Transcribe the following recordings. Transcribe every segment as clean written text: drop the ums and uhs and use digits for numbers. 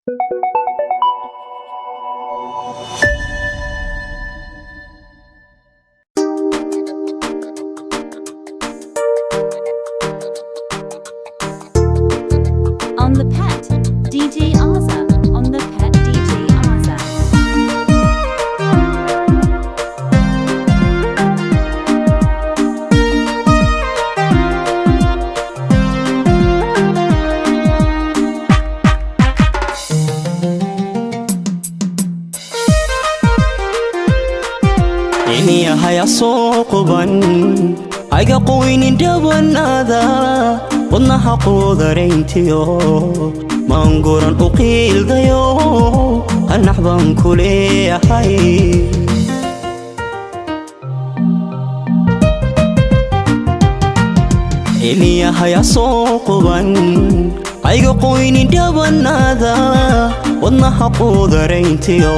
On the pet, DJ Arza. On the pet, DJ Arza. Iniyahaya soo quban ayga qoynin dhawanaada wadnaha quudarayntiyo maanguran u qiildayo qanax baan ku leeyahay. Iniyahaya soo quban ayga qoynin dhawanaada wadnaha quudarayntiyo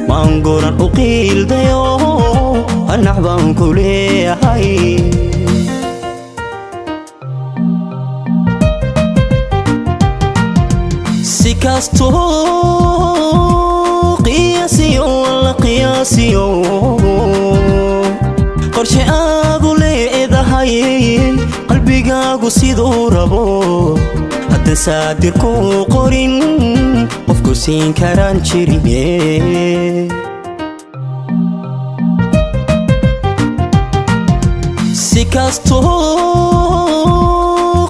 maanguran u qiildayo qanax baan ku leeyahay. Si kastoo qiyaasiyo la qiyaasiyo qorshe aadu leedahay qalbigaagu siduu rabo hadda saadir ku qorin qofku siin karaan jirine. Si kastoo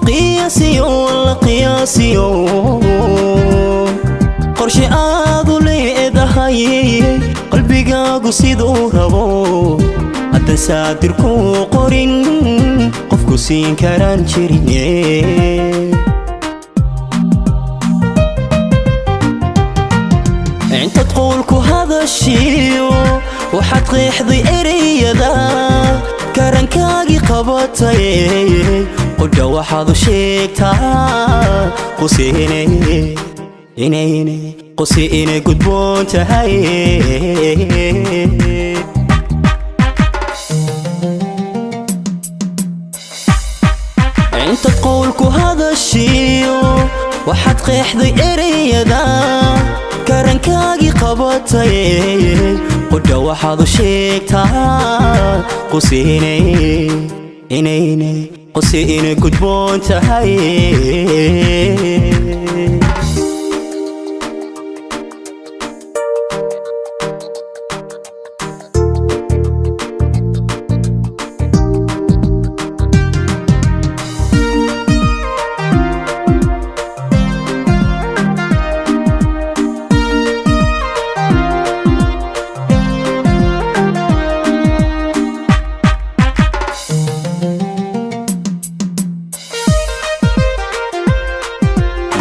qiyaasiyo la qiyaasiyo qorshe aadu leedahay qalbigaagu siduu rabo hadda saadir ku qorin qofku siin karaan jirine. Intaad qowlku hadashiyo waxaad qeexday ereyada karankaagii qabatay qudha waxaad u sheegtaa qusi inay gudboon tahay. Intaad qowlku hadashiyo waxaad qeexday ereyada karankaagii qabatay qudha waxaad u sheegtaa qusi inay gudboon tahay.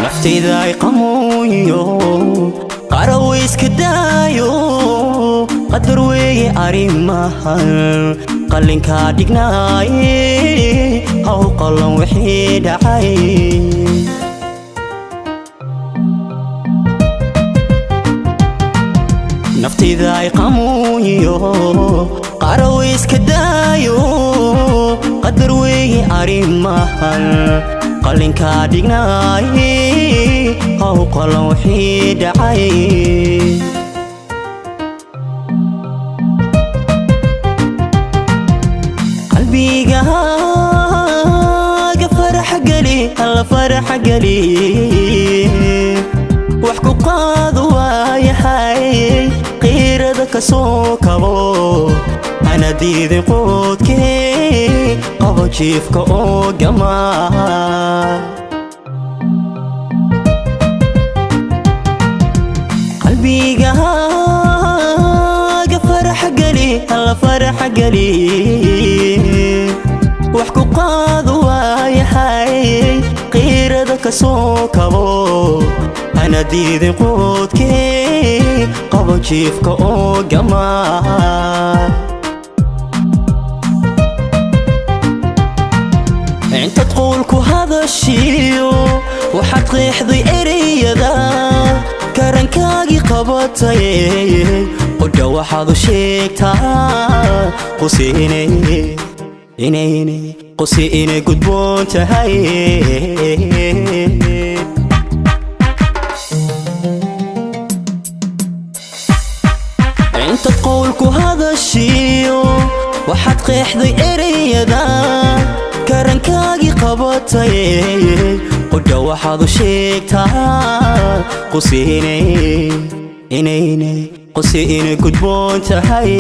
Naftayda ay qamuunyo qaraw iska daayo qadar weeye arrimahan qallinkaa dhignaaye haw qallan wixii dhacay. Naftayda ay qamuunyo qaraw iska daayo qadar weeye arrimahan qallinkaa dhignaaye haw qallan wixii dhacay. Qalbigaaga farax geli alla farax geli wax ku qaado waayahay qiirada ka soo kabo ana diiday quudkee qabo jiifka oo gama. Qalbigaaga farax geli alla farax geli wax ku qaado waayahay qiirada ka soo kabo ana diiday quudkee qabo jiifka oo gama. Intaad qowlku hadashiyo waxaad qeexday ereyada karankaagii qabatay qudha waxaad u sheegtaa qusi inay gudboon tahay. Intaad qowlku hadashiyo waxaad qeexday ereyada karankaagii qabatay. Qudha waxaad u sheegtaa qusi inay qusi inay gudboon tahay.